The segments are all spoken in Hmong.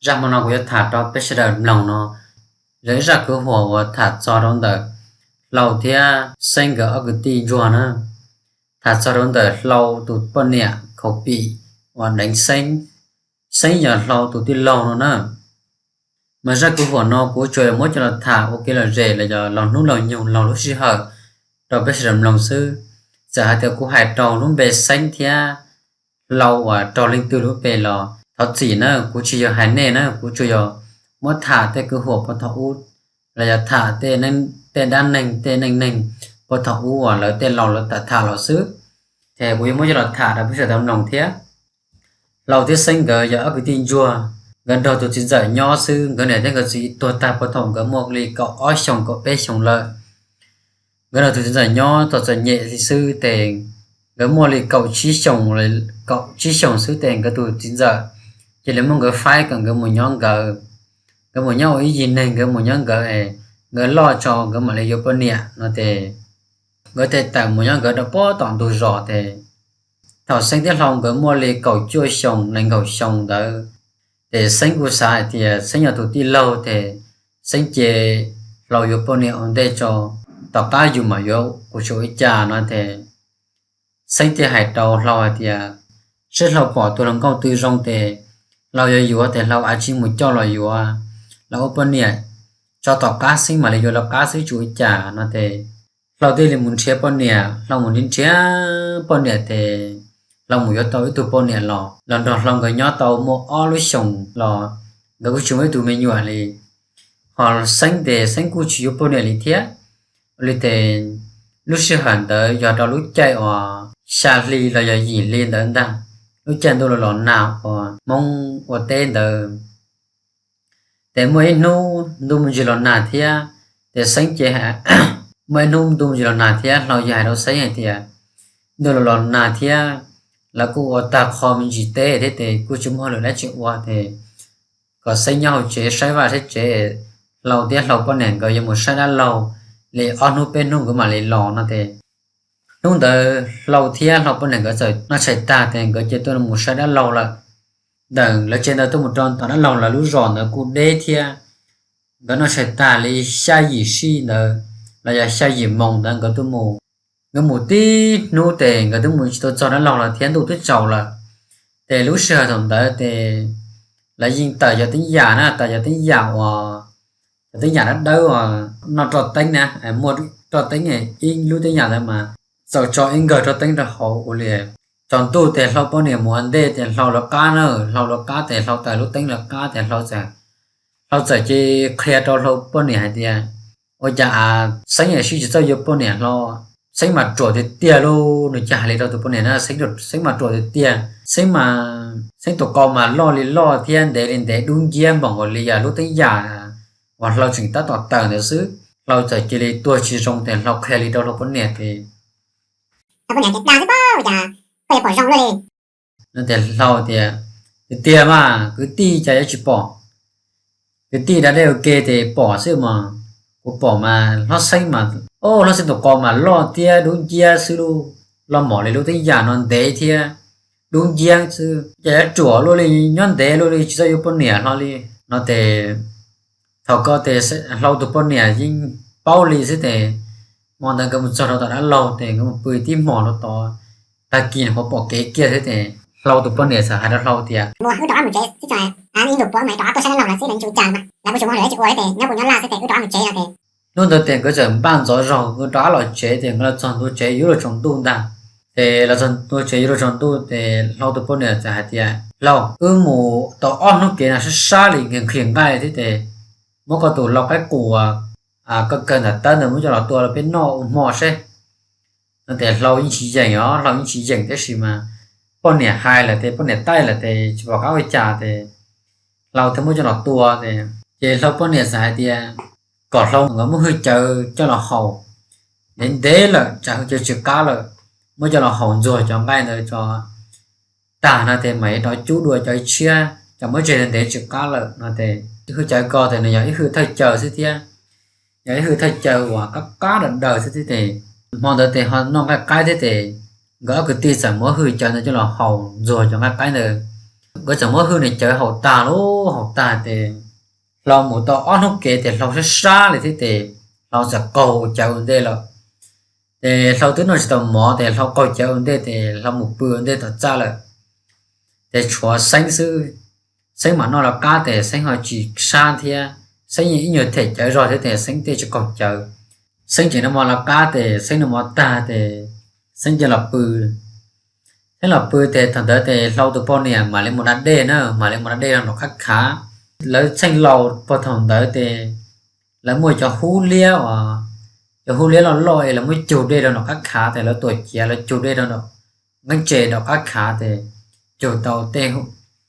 Zaj hmo no kuv yuav tham rau peb sawv daws mloog no, yog ib zaj kwv huam uas tham txog rau ntawm Hlau thiab Xeeb nkawd ob kwv tij ntsuag na, tham txog rau ntawm Hlau tus poj niam khaus pim uas deev Xeeb, Xeeb yog Hlau tus tij laug no na. Mas zaj kwv huam no kuv tsuas yog muab coj los tham ua kev lom zem los yog laug hnub laug nyoog laug lub sij hawm rau peb sawv daws mloog xwb. Txawm hais tias kuv hais raug lub npe Xeeb thiab Hlau uas raug leej twg lub npe los thov txim na, kuv tsis yog hais nej na, kuv tsuas yog muab tham tej kwv huam puag thaum ub los yog tham tej dab neeg tej neej neeg puag thaum ub uas lawv tej laus lawv tham tham los xwb. Ces kuv yuav muab coj los tham rau peb sawv daws mloog thiab. Hlau thiab Xeeb nkawd yog ob kwv tij ntsuag, nkawd nrog tus txiv ntxawm nyob xwb, nkawd niam thiab nkawd txiv tuag tag puag thaum nkawd muaj li kaum ob xyoos kaum peb xyoos lawm. Nkawd nrog tus txiv ntxawm nyob txom txom nyem li xwb ces nkawd muaj li kaum tsib xyoos, kaum tsib xyoos xwb ces nkawd tus txiv ntxawm cia li muab nkawd faib kom nkawd mus nyob nkawd, nkawd mus nyob ua ib yig neeg, nkawd mus nyob nkawd es nkawd loj tso nkawd mam li yuav poj niam no ces nkawd thiaj tawm mus nyob nkawd rau puag tom ntug zos ces thaum Xeeb thiab Hlau nkawd muaj li kaum cuaj xyoo nees nkaum xyoo ntawd ces Xeeb kuj xav hais tias Xeeb yog tus tij laug ces Xeeb cia Hlau yuav poj niam ua ntej tso, tom qab yus mam yuav kuv tsis ua cas no ces Xeeb thiaj hais rau Hlau hais tias seb Hlau pom tus hluas nkauj twg zoo ces Hlau yuav yuav ces Hlau av tsis mus coj los yuav, los ua poj niam tso tom qab Xeeb mam li yuav lawv qab xwb tsis ua cas no ces Hlau thiaj li mus nrhiav poj niam, Hlau mus nrhiav nrhiav poj niam ces Hlau mus yuav tau ib tug poj niam los, los nrog Hlau nkawd nyob tau muaj ob lub xyoos los nkawd kuj tsis muaj ib tug me nyuam li. Ho Xeeb ces Xeeb kuj tsis yuav poj niam li thiab. Ua li ces lub sij hawm ntawd yog rau lub caij uas xya hli los yog yim hli ntawd ntag, lub caij ntuj los los nag uas Hmoob ua teb ntawd. Ces muaj ib hnub ntuj me ntsis los nag thiab, ces Xeeb ces muaj ib hnub ntuj me ntsis los nag thiab Hlau ces hais rau Xeeb hais tias ntuj los los nag thiab, lawv kuj ua tag qho me ntsis teb thiab ces kuj tsis muaj hauj lwm dab tsi ua ces kom Xeeb nyob hauv tsev saib vaj saib tsev, Hlau thiab Hlau poj niam nkawd yuav mus saib dab laug li ob hnub peb hnub nkawd mam li los no ces hnub ntawd Hlau thiab Hlau poj niam nkawd txawm noj tshais tag ces nkawd cia tuaj mus saib dab laug lawm. Ntawm lawv tsev ntawd tuaj mus rau tom dab laug lawv lub zos ntawd kuj deb thiab. Nkawd noj tshais tag li xya yim sij ntawd los yog xya yim moos ntawd nkawd tuaj mus. Nkawd mus tib hnub ces nkawd twb mus tsis tau txog dab laug lawm thiab ntuj twb tsaus lawm. Ces lub sij hawm thaum ntawd ces lawv yeej tawm cov teeb yam na, tawm cov teeb yam uas, cov teeb yam dawb dawb uas noj roj teeb na, muaj roj teeb ib lub teeb yam ntawd mas txaus tso ib nkawg roj teeb rau hauv ua li. Tsaus ntuj ces Hlau poj niam mus ua ntej ces Hlau lawv qab na, Hlau lawv qab ces Hlau tawm lub teeb lawv qab ces Hlau txawm, Hlau txawm cia li qhia rau Hlau poj niam hais tias ua cas Xeeb sib tsis txawj yuav poj niam Hlau, Xeeb mas ruam tiag tiag lauj, nws cia hais li rau tus poj niam na, Xeeb mas ruam tiag tiag, Xeeb mas, Xeeb tus qau mas loj li loj thiab ntev li ntev dub nciab npaum nkaus li yog lub teeb yam uas Hlau tseem tab tom tawm ntawd xwb. Hlau txawm cia li tuag tsis zoo ces Hlau qhia li rau Hlau poj niam ces, Hlau poj niam tias dag xwb pob, cas koj yuav pom zoo luaj li. No ces Hlau tias tiag tiag mas kwv tij cas yuav tsis pom, kwv tij da dej ua ke ces pom xwb mas, kuv pom mas hlob Xeeb mas, o hlob Xeeb tus qau mas loj thiab dub nciab xwb lauj, loj npaum li lub teeb yam no ntev thiab dub nciab xwb, cas yuav ruam luaj li, nyob ntev luaj li tsis txawj yuav poj niam hlo li. No ces thaum ko ces Hlau tus poj niam yeej paub li xwb ces hmo ntawd nkawd mus txog rau tom dab laug ces nkawd mus pw tib hmos rau tod, tag kis nyuam qhuav pom kev kiag xwb ces Hlau tus poj niam txawm hais rau Hlau tias, Mus wb rov qab mus tsev xwb tso, ib ntus puav mas rov qab tuaj saib dab laug lawv xwb, lawv yeej tsis ua cas mas, lawv kuj tsis muaj hauj lwm dab tsi ua thiab ces nyob puas nyob laj xwb ces wb rov qab mus tsev no ces. Hnub ntawd ces nkawd txawm npaj ntxov zog nkawd rov qab los tsev ces nkawd los txog ntua tsev yuav luag tsaus ntuj ntag. Ces los txog ntua tsev yuav luag tsaus ntuj ces Hlau tus poj niam txawm hais tias, Hlau, wb mus tau ob hnub kev no sab sab li nqhis nqhis nqaij thiab ces muab koj tus lau qaib qus, koj kawg ntawm tawb ntawd muab coj los tua rau peb noj ua hmo seb. No ces Hlau yeej tsis yeem os, Hlau yeej tsis yeem tab sis mas poj niam hais lawm ces poj niam taij lawm ces tsis pom qab ua cas ces Hlau thiaj muab coj los tua ces, ces Hlau poj niam txawm hais tias kom Hlau nkawd muab hwj cawv coj los haus, ntev ntev lawm tsam hwj cawv tsis qab lawm, muab coj los haus ntxuag cov nqaij ntawd tso tag no ces mam li rov cub dua cov tshiab, tsam muab tseg ntev tsis qab lawm no ces. Hwj cawv ko ces nws yog ib hwj thawj cawv xwb thiab, yog ib hwj thawj cawv uas qab qab daws daws xwb thiab ces hmo ntawd ces ho noj nqaij qaib thiab ces nkawd ob kwv tij txawm muab hwj cawv ntawd coj los haus ntxuag cov nqaij qaib ntawd. nkawd txawm muab Hwj niag cawv haus tag lub haus tag tes Hlau mus tau ob hnub kev tes Hlau sab sab li thiab tes Hlau txawm qaug cawv ua ntej lawm. Ces Hlau twb noj tsis tau mov tes Hlau qaug cawv ua ntej tes Hlau mus pw ua ntej tom txaj lawm. Ces tshuav Xeeb xwb. Xeeb mam noj lawv qab tes Xeeb ho tsis sab thiab, Xeeb yeej ib nyuag them cawv zog thiab tes Xeeb thiaj tsis qaug cawv. Xeeb tseem noj mov lawv qab tes Xeeb noj mov tag tes Xeeb cia los pw. Xeeb los pw tes thaum ntawd tes Hlau tus poj niam mam li mus da dej na, mam li mus da dej rau nram qab khav. Lawv txheej laus puag thaum ntawd tes lawv muaj cov hub liab os, cov hub liab loj loj es lawv muab cug dej rau nram qab khav tes lawv tuam ciav lawv cug dej rau nram nqeeb tse nram qab khav tes cug tau tej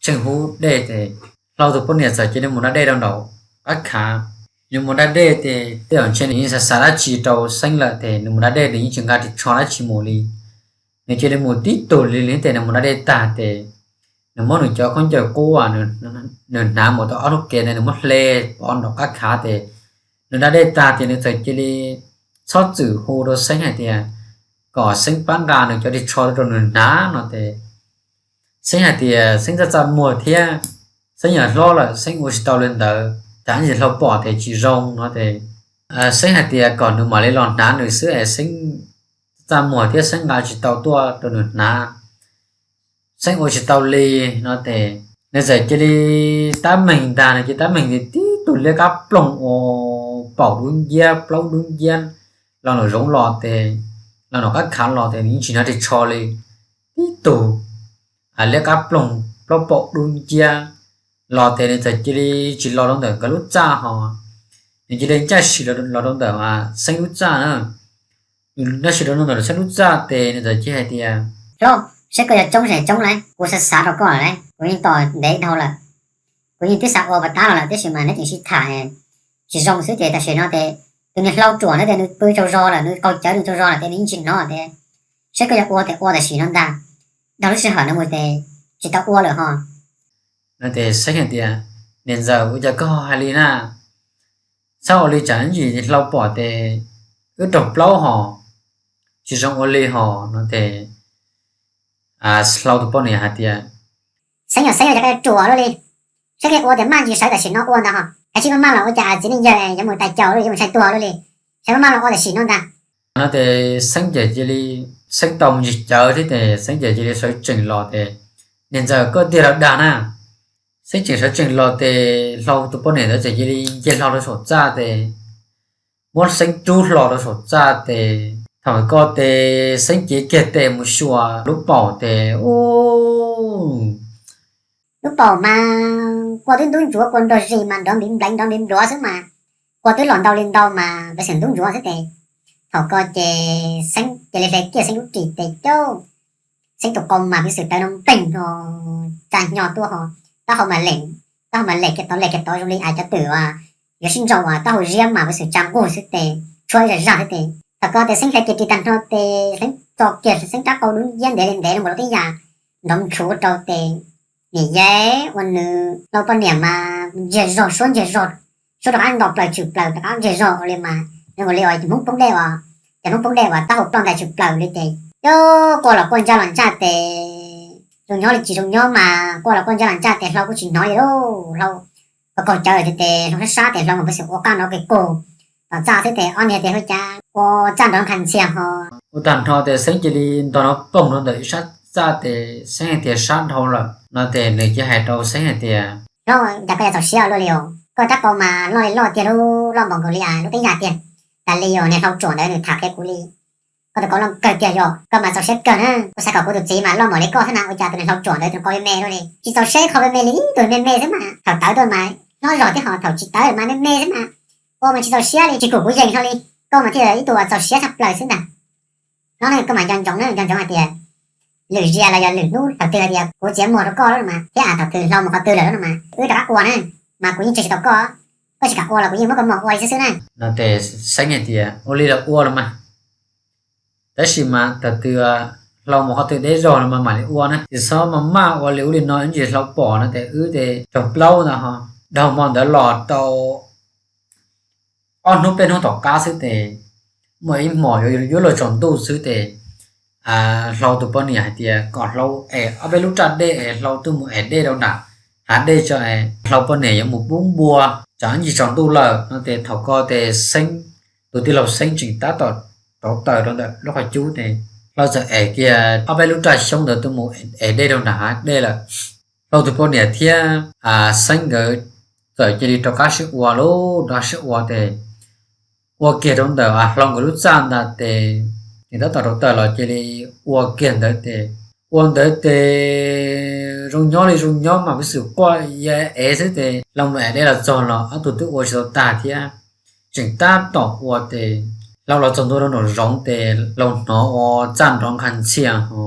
tsheej hub dej tes Hlau tus poj niam txawm cia li mus da dej rau nram qab khav. Nws mus da dej tes tej zaum ntshe nws yeej xav xav dab tsi rau Xeeb lawm tes nws mus da dej nws yeej tsis nqa ris tsho dab tsi mus li. Nws cia li mus tib tug li li tes nws mus da dej tag tes nws muab nws cov khaub ncaws qub nws hnav mus tau ob hnub kev ntawd nws muab hle pov nram qab khav tes nws da dej tag tes nws txawm cia li txhob txwm hu rau Xeeb hais tias kom Xeeb pab nqa nws cov ris tsho rau nws hnav no tes Xeeb hais tias Xeeb txaj txaj muag thiab Xeeb yog hlob lawm Xeeb ua tsis tau li ntawd, cas ib ntsis Hlau pom tes tsis zoo no tes Xeeb hais tias kom nws mam li los hnav nws xwb es Xeeb txaj txaj muag thiab Xeeb nqa tsis tau tuaj rau nws hnav, Xeeb ua tsis tau li no tes nws txawm cia li tab meeg ntag, nws cia li tab meeg tes tib tug liab kab ploog ua paum dub nciab plaub dub nciab los nram zoov los tes los nram qab khav los tes nws yeej tsis hnav ris tsho li. Tib tug liab kab ploog plaub paum dub nciab los tes nws txawm cia li tsis los rau ntawm nkawd lub txaj ho, nws cia li ncaj sim los rau ntawm Xeeb lub txaj na. Nws ncaj sim los rau ntawm Xeeb lub txaj tes nws txawm cia li hais tias, Hlob, saib koj yuav coob tsis coob lauj, kuv xav xav rau koj lawm lauj, kuv yeej tos ntev dhau lawm. Kuv yeej twb xav ua puas tab los lawm tiam sis mas neb tseem sib tham tsis zoo xwb ces tam sim no tes tus niag Hlau ruam no tes nws pw tsaug zog lawm, nws qaug cawv nws tsaug zog lawm tes nws yeej tsis hnov tes saib koj yuav ua tes ua tam sim no ntag, dhau lub sij hawm no mus tes tsis tau ua lawm ho. No tes Xeeb hais tias, Niam ntxawm, ua cas koj hais li na? Txhob ua li tsam ib ntsis Hlau pom tes wb raug plaub ho, tsis zoo ua li ho no tes Hlau tus poj niam hais tias, Xeeb yog Xeeb ua cas koj yuav ruam luaj li, saib koj ua tias maj ntsis sawv tam sim no ua ntag ho, kav tsij maj maj los ua cas txiv neej yawg yuav mus tais caus yuav mus tshais tuag luaj li, saib maj maj los ua tam sim no ntag. No tes Xeeb ces cia li, Xeeb tau mus ntsis cawv thiab tes Xeeb ces cia li sawv tsees los tes, Niam ntxawm, koj tiag los dag na? Xeeb tseem sawv tsees los tes Hlau tus poj niam ntawd txawm cia li nce hlo rau saum txaj tes muab Xeeb rub hlo rau saum txaj tes thaum ko tes Xeeb cev kiag tes mus xyuas lub paum tes u lub paum mas kua twb ntub ntsuav, kua nrog zis mas nrov npiv npleev nrov npiv npluav xwb mas, kua twb los ntau li ntau mas pev xwm ntub ntsuav xwb tes. Thaum ko ces Xeeb cia li hle kiag Xeeb lub ris tes cauj, Xeeb tus qau mas pev xwm tawv no npeeg ho, tsa hnyo tuaj ho, taub hau mas lem, taub hau mas lem kiag tod lem kiag tod zoo li cov twm uas yuav sib ntsau uas taub hau ziab mas pev xwm tsa nqug xwb tes, tshuab ib zag zag xwb tes. Thaum ko tes Xeeb hle kiag ris tag nrho tes Xeeb tso kiag Xeeb rab qau dub nciab ntev li ntev los ua lub teb yas nrov nchuv rau tes niam yau uas nws Hlau poj niam mas ntsiag zog suab ntsiag zog, suab rov qab nto plaws tshwm plaws rov qab ntsiag zog ua li mas nws ua li uas cov Hmoob poob dej uas, cov Hmoob poob dej uas taub hau ploj ntais tshwm plaws li tes, yog quaj los quaj ntsaj los ntsaj tes, zoo nyob li tsis zoo nyob mas quaj los quaj ntsaj los ntsaj tes Hlau kuj tsis hnov li lauj. Hlau qaug cawv tes Hlau sab sab tes Hlau mas pev xwm ua qaj nrov kis kug tom txaj xwb tes ob niag tes hu cas ua txaj nrov qha ntxhias ho. Ua tag nrho tes Xeeb cia li ntog nrov poog rau ntawm ib sab txaj tes Xeeb hais tias sab dhau lawm no tes nws cia hais rau Xeeb hais tias, Hlau, cas koj yuav txaus siab luaj li os, koj rab qau mas loj li loj tiag, loj npaum nkaus li lub teb yas tiag. Tas li os, niag Hlau ruam ntawd nws tham qhia kuv li, koj tus qau loj kawg tiag yog, koj mas txaus siab kawg na. Kuv xav kom kuv tus txiv mas loj npaum li koj xwb na, ua cas tus niag Hlau ruam ntawd tus qau me me luaj li, tsis txaus siab, qau me me li tus me me xwb mas, thaum tawv tuaj mas hlob zog thiab ho, thaum tsis tawv mas me me xwb mas. Ua mas tsis txaus siab li, tsis khum kuv yees hlo li, koj mas thiaj ib tug uas txaus siab tshaj plaws xwb ntag. Hlob ne, koj mas nco ntsoov na, nco ntsoov hais tias lwm zaus los yog lwm hnub thaum twg hais tias kuv txiav muag rau koj lawm mas thiab thaum twg Hlau mus qhov twg lawm no mas wb rov qab ua na, mas kuv yeej tseg tsis tau koj, koj tsis kam ua los kuv yeej muab koj muag ua li xwb xwb na. No tes Xeeb hais tias, Ua li los ua los mas, tab sis mas thaum twg Hlau mus qhov twg deb zog no mas mam li ua na, tsis txhob maj maj ua li ub li no ib ntsis Hlau pom no tes wb tes raug plaub ntag ho. Dhau hmo ntawd los tau ob hnub peb hnub tom qab xwb tes muaj ib hmos yuav luag tsaus ntuj xwb tes Hlau tus poj niam hais tias kom Hlau es ob peb lub raj dej es Hlau tuaj mus es dej rau nram hav dej tso es Hlau poj niam yuav mus pub npua, tsam ib ntsis tsaus ntuj lawm no ces thaum ko ces Xeeb, tus tij laug Xeeb tseem tab tom rauv taws rau ntawm lub qhov cub ces Hlau txawm es kiag ob peb lub raj xyoob ntawd tuaj mus es dej rau nram hav dej lawm. Hlau tus poj niam thiab Xeeb nkawd txawm cia li rov qab sib ua lub, rov qab sib ua ces ua kiag rau ntawm Hlau nkawd lub txaj ntag ces, ces tab tom rauv taws los cia li ua kiag ntawd ces, ua ntawd ces zoo nyob li zoo nyob mas peb xwm quaj ya ev xwb ces Hlau mus es dej los txog los ob tug twb ua tsis tau tag thiab. Tseem tab tom ua ces Hlau los txog ntua rau nraum zoov ces Hlau hnov ua txaj nrov nqha ntxhias ho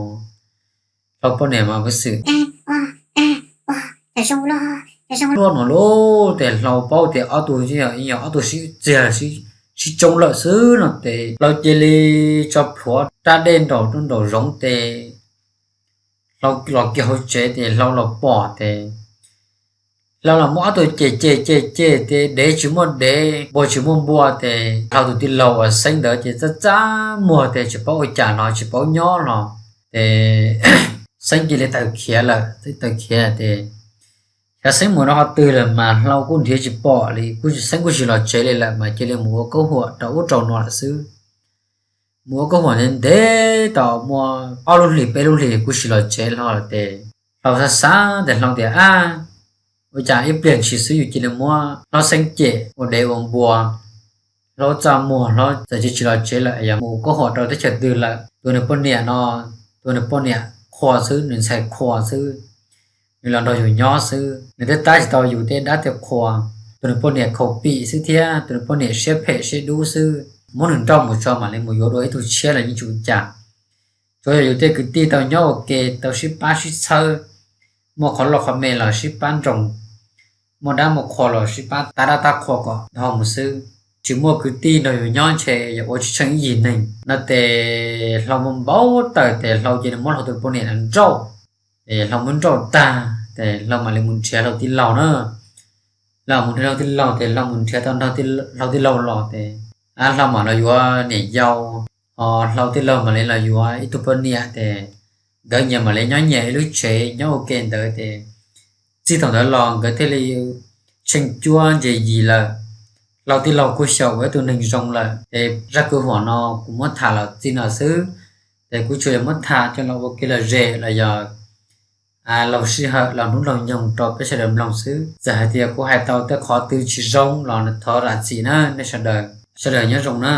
Hlau poj niam mas peb xwm luaj no lub ces Hlau paub tias ob tug yog ob tug sib txiag sib tsoob lawm xwb no ces Hlau cia li tso plhuav raj dej nraum rau nraum zoov ces Hlau los kiag hauv tsev ces Hlau los pom ces Hlau los muab ob tug cem cem cem cem ces dev tsis muaj dev, npua tsis muaj npua ces Hlau tus tij laug uas Xeeb ntawd ces txaj txaj muag ces tsis paub ua cas los tsis paub nyob los ces Xeeb cia li tawm khiav lawm. Xeeb tawm khiav ces xyov Xeeb mus rau qhov twg lawm mas Hlau kuj nrhiav tsis pom li, kuj Xeeb kuj tsis los tsev li lawm mas cia li mus ua kaub huam rau ub rau no lawm xwb. Mus ua kaub huam ntev ntev tau muaj ob lub hlis peb lub hlis kuj tsis los tsev Hlau lawm ces Hlau xav xav ces Hlau tias ab, ua cas ib pliag ntshis xwb yus cia li muab hlob Xeeb cem ua dev ua npua. Hlob txaj muag, hlob txawm tsis los tsev lawm, yog mus kaub huam rau teb chaws twg lawm. Tus nws poj niam no, tus nws poj niam qhua xwb, nws ntxhais qhua xwb, nws los nrog yus nyob xwb, nws twb tab tsis tau yus tej dab tej qhua. Tus nws poj niam khaus pim xwb thiab tus nws poj niam siab phem siab dub xwb, muab nws nrauj mus tso mam li mus yuav dua ib tug tshiab los yeej tsis ua cas. Tsuas yog yus tej kwv tij tau nyob ua ke, tau sib pab sib txhawb, muaj qhov loj qhov me los sib pab nroos, muaj dab muaj qhua los sib pab tab dab tab qhua kom dhau mus xwb. Tsis muaj kwv tij nrog yus nyob ntshe yog ua tsis tsheej ib yig neeg no ces Hlau npau taws ces Hlau cia li muab Hlau tus poj niam nrauj. Ces Hlau muab nrauj tag ces Hlau mam li mus nrhiav Hlau tij laug na. Hlau mus nrhiav Hlau tij laug ces Hlau mus nrhiav tau Hlau tij laug los ces Hlau mam los yuav niam yau, ho Hlau tij laug mam li los yuav ib tug poj niam ces nkawd nyias mam li nyob nyias ib lub tsev nyob ua ke ntawd ces txij thaum ntawd los nkawd thiaj li tsheej cuab ntse yig lawm. Hlau tij laug kuj xyaum ua ib tug neeg zoo lawm ces zaj kwv huam no kuv muab tham los txij no xwb. Ces kuv tsuas yog muab tham coj los ua kev lom zem los yog laug sij hawm los hnub laug nyoog rau peb sawv daws mloog xwb. Txawm hais tias kuv hais tau tej qhov twg tsis zoo los thov zam txim na nej sawv daws. Sawv daws nyob zoo na.